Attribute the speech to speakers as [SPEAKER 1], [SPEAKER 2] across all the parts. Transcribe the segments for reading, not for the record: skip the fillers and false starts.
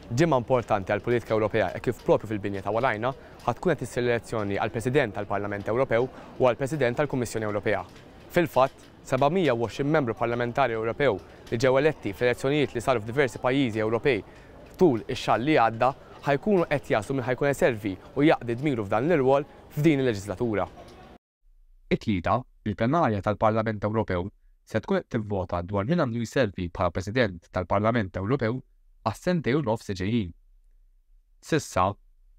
[SPEAKER 1] Ġimgħa importanti għall-politika Ewropea hekk kif proprju fil-binja ta' warajna ħa tkun qed issir l-elezzjoni għall-President tal-Parlament Ewropew u għall-President tal-Kummissjoni Ewropea. Fil-fatt, 720 membru parlamentari Ewropew li ġew eletti fl-elezzjonijiet li saru f'diversi pajjiżi Ewropej tul ix-xahar li għadda ħa jkunu qed jagħżlu min ħa jkun iservi u jaqdi dmiru f'dan l-irwol f'din il-leġislatura.
[SPEAKER 2] It-Tlieta, il-plenarja tal-Parlament Ewropew se tkun qed tivvota dwar min għandu jservi bħala President tal-Parlament Ewropew għas-sentejn u nofs li ġejjin. S'issa,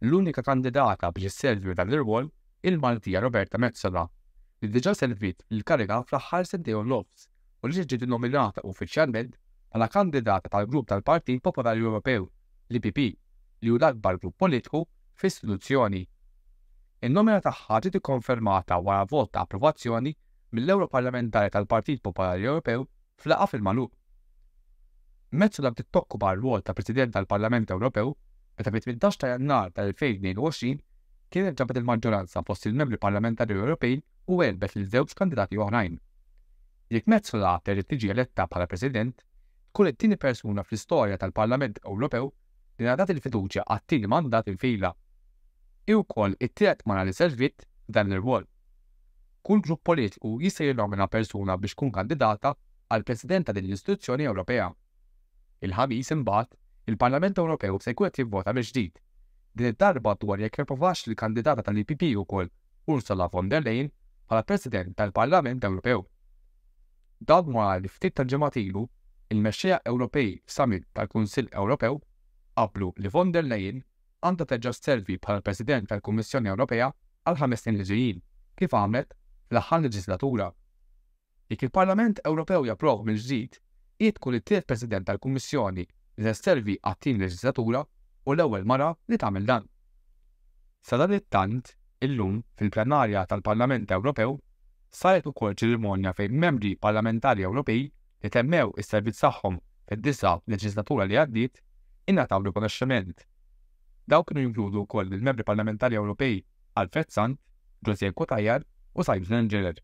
[SPEAKER 2] l-unika kandidata biex isservi f'dan l-irwol hi l-Maltija Roberta Metsola, li diġà serviet l-kariga fl-aħħar sentejn u nofs u li ġiet innominata uffiċjalment bħala kandidata tal-Grupp tal-Partit Popolari Ewropew, l-EPP, li hu l-akbar grupp politiku fl-istituzzjoni. In-nomina tagħha ġiet ikkonfermata wara vot ta' approvazzjoni mill-Ewroparlamentari tal-Partit Popolari Ewropew f'laqgħa fil-magħluq. Metsola bdiet tokkupa r-rwol ta' President tal-Parlament Ewropew meta fit-18 ta' Jannar tal-2022 kienet ġabet il-maġġoranza fost il-Membri Parlamentari Ewropej u għelbet lil żewġ kandidati oħrajn. Jekk Metsola terġa' tiġi eletta bħala President, tkun it-tieni persuna fl-istorja tal-Parlament Ewropew li ngħatat il-fiduċja għat-tieni mandat infila. Hi wkoll it-tielet mara li serviet f'dan l-irwol. Kull grupp politiku jista' jinnomina persuna biex tkun kandidata għal President ta' din l-istituzzjoni Ewropea. Il-Ħamis, imbagħad, il-Parlament Ewropew se jkun qed jivvota mill-ġdid, din id-darba dwar jekk japprovax lill-kandidata tal-EPP ukoll Ursula von der Leyen bħala President tal-Parlament Ewropew. Dan wara li ftit tal-ġimgħat ilu, il-mexxejja Ewropej f'summit tal-Kunsill Ewropew qablu li von der Leyen għandha terġa' sservi bħala l-President tal-Kummissjoni Ewropea għall-ħames snin li ġejjin, kif għamlet fl-aħħar leġislatura. Jekk il-Parlament Ewropew japprova mill-ġdid, hi tkun it-tielet President tal-Kummissjoni li se sservi għat-tieni leġislatura u l-ewwel mara li tagħmel dan. Sadanittant, illum, fil-plenarja tal-Parlament Ewropew, saret ukoll ċerimonja fejn membri parlamentari Ewropej li temmew is-servizz tagħhom fid-disa' leġislatura li għaddiet ingħataw rikonoxximent. Dawn kienu jinkludu wkoll lill-Membri Parlamentari Ewropej Alfred Sant, José Cutajar u Simon Engerer.